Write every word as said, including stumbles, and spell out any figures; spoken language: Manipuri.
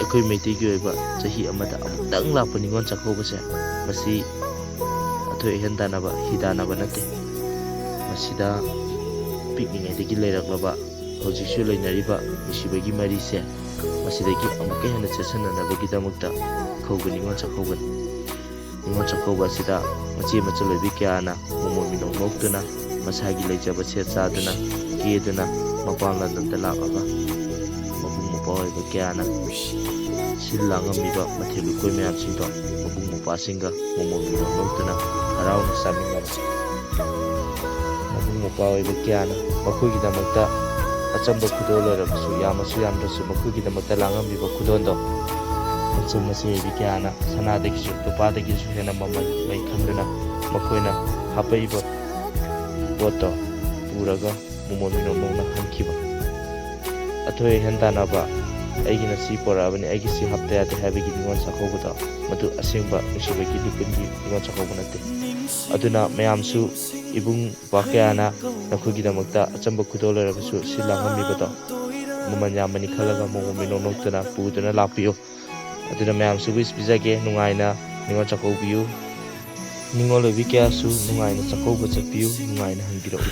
ꯑꯩꯈꯣꯏ ꯃꯩꯇꯩꯒꯤ ꯑꯣꯏꯕ ꯆꯍꯤ ꯑꯃꯗ ꯑꯃꯨꯛꯇꯪ ꯂꯥꯛꯄ ꯅꯤꯉꯣꯜ ꯆꯥꯛꯀꯧꯕꯁꯦ, ꯃꯁꯤ ꯑꯊꯣꯏ ꯑꯍꯦꯟ ꯇꯥꯟꯅꯕ, ꯍꯤ ꯇꯥꯟꯅꯕ ꯅꯠꯇꯦ꯫ ꯃꯁꯤꯗ ꯄꯤꯛꯂꯤꯉꯩꯗꯒꯤ ꯂꯩꯔꯛꯂꯕ, ꯍꯧꯖꯤꯛꯁꯨ ꯂꯩꯅꯔꯤꯕ ꯅꯨꯡꯁꯤꯕꯒꯤ ꯃꯔꯤꯁꯦ ꯃꯁꯤꯗꯒꯤ ꯑꯃꯨꯛꯀ ꯍꯦꯟꯅ ꯆꯦꯠꯁꯤꯟꯅꯅꯕꯒꯤꯗꯃꯛꯇ ꯀꯧꯕ ꯅꯤꯉꯣꯜ ꯆꯥꯛꯀꯧꯕꯅꯤ꯫ ꯅꯤꯉꯣꯜ ꯆꯥꯛꯀꯧꯕ ꯑꯁꯤꯗ ꯃꯆꯦ ꯃꯆꯜ ꯑꯣꯏꯕꯤ ꯀꯌꯥꯅ ꯃꯣꯃꯣꯟ ꯃꯤꯅꯣꯛ ꯅꯣꯛꯇꯨꯅ, ꯃꯁꯥꯒꯤ ꯂꯩꯖꯕ ꯁꯦꯠ ꯆꯥꯗꯨꯅ, ꯀꯦꯗꯨꯅ, ꯃꯄꯥꯟ ꯂꯝꯗꯝꯗ ꯂꯥꯛꯂꯒ ꯃꯕꯨꯡ ꯃꯧꯄ꯭ꯋꯥ ꯑꯣꯏꯕ ꯀꯌꯥꯅ ꯁꯤꯜ ꯂꯥꯡꯉꯝꯃꯤꯕ ꯃꯊꯦꯜ ꯂꯨꯀꯣꯏ ꯃꯌꯥꯝꯁꯤꯡꯗꯣ ꯃꯕꯨꯡ ꯃꯧꯄ꯭ꯋꯥꯁꯤꯡꯒ ꯃꯣꯃꯣꯟ ꯃꯤꯅꯣꯛ ꯅꯣꯛꯇꯨꯅ ꯍꯔꯥꯎꯅ ꯆꯥꯃꯤꯟꯅꯕ꯫ ꯃꯕꯨꯡ ꯃꯧꯄ꯭ꯋꯥ ꯑꯣꯏꯕ ꯀꯌꯥꯅ ꯃꯈꯣꯏꯒꯤꯗꯃꯛꯇ ꯑꯆꯝꯕ ꯈꯨꯗꯣꯜ ꯑꯣꯏꯔꯕꯁꯨ, ꯌꯥꯝꯃꯁꯨ ꯌꯥꯝꯗ꯭ꯔꯁꯨ, ꯃꯈꯣꯏꯒꯤꯗꯃꯛꯇ ꯂꯥꯡꯉꯝꯃꯤꯕ ꯈꯨꯗꯣꯜꯗꯣ ꯃꯆꯜ ꯃꯆꯦ ꯑꯣꯏꯕꯤ ꯀꯌꯥꯅ ꯁꯅꯥꯗꯒꯤꯁꯨ ꯂꯨꯄꯥꯗꯒꯤꯁꯨ ꯍꯦꯟꯅ ꯃꯃꯜ ꯂꯩ ꯈꯟꯗꯨꯅ ꯃꯈꯣꯏꯅ ꯍꯥꯞꯄꯛꯏꯕ ꯄꯣꯠꯇꯣ ꯄꯨꯔꯒ ꯃꯣꯃꯣꯟ ꯃꯤꯅꯣꯛ ꯅꯣꯛꯅ ꯍꯟꯈꯤꯕ꯫ ꯑꯊꯣꯏ ꯑꯍꯦꯟ ꯇꯥꯟꯅꯕ, "ꯑꯩꯒꯤꯅ ꯁꯤ ꯄꯣꯔꯛꯑꯕꯅꯤ, ꯑꯩꯒꯤ ꯁꯤ ꯍꯥꯞꯇ ꯌꯥꯗꯦ" ꯍꯥꯏꯕꯒꯤ ꯅꯤꯉꯣꯜ ꯆꯥꯛꯀꯧꯕꯗꯣ, ꯃꯗꯨ ꯑꯁꯦꯡꯕ ꯅꯨꯡꯁꯤꯕꯒꯤ ꯂꯤꯄꯨꯟꯒꯤ ꯅꯤꯉꯣꯜ ꯆꯥꯛꯀꯧꯕ ꯅꯠꯇꯦ꯫ ꯑꯗꯨꯅ ꯃꯌꯥꯝꯁꯨ ꯏꯕꯨꯡ ꯏꯄ꯭ꯋꯥ ꯀꯌꯥꯅ ꯅꯈꯣꯏꯒꯤꯗꯃꯛꯇ ꯑꯆꯝꯕ ꯈꯨꯗꯣꯜ ꯑꯣꯏꯔꯕꯁꯨ ꯁꯤꯜ ꯂꯥꯡꯉꯝꯃꯤꯕꯗꯣ ꯃꯃꯜ ꯌꯥꯝꯕꯅꯤ ꯈꯜꯂꯒ ꯃꯣꯃꯣꯟ ꯃꯤꯅꯣꯛ ꯅꯣꯛꯇꯨꯅ ꯄꯨꯗꯨꯅ ꯂꯥꯛꯄꯤꯌꯨ꯫ ꯑꯗꯨꯅ ꯃꯌꯥꯝꯁꯨ wish ꯄꯤꯖꯒꯦ, ꯅꯨꯡꯉꯥꯏꯅ ꯅꯤꯉꯣꯜ ꯆꯥꯛꯀꯧꯕꯤꯌꯨ꯫ ꯅꯤꯉꯣꯜ ꯑꯣꯏꯕꯤ ꯀꯌꯥꯁꯨ ꯅꯨꯡꯉꯥꯏꯅ ꯆꯥꯛꯀꯧꯕ ꯆꯠꯄꯤꯌꯨ, ꯅꯨꯡꯉꯥꯏꯅ ꯍꯟꯕꯤꯔꯛꯎ꯫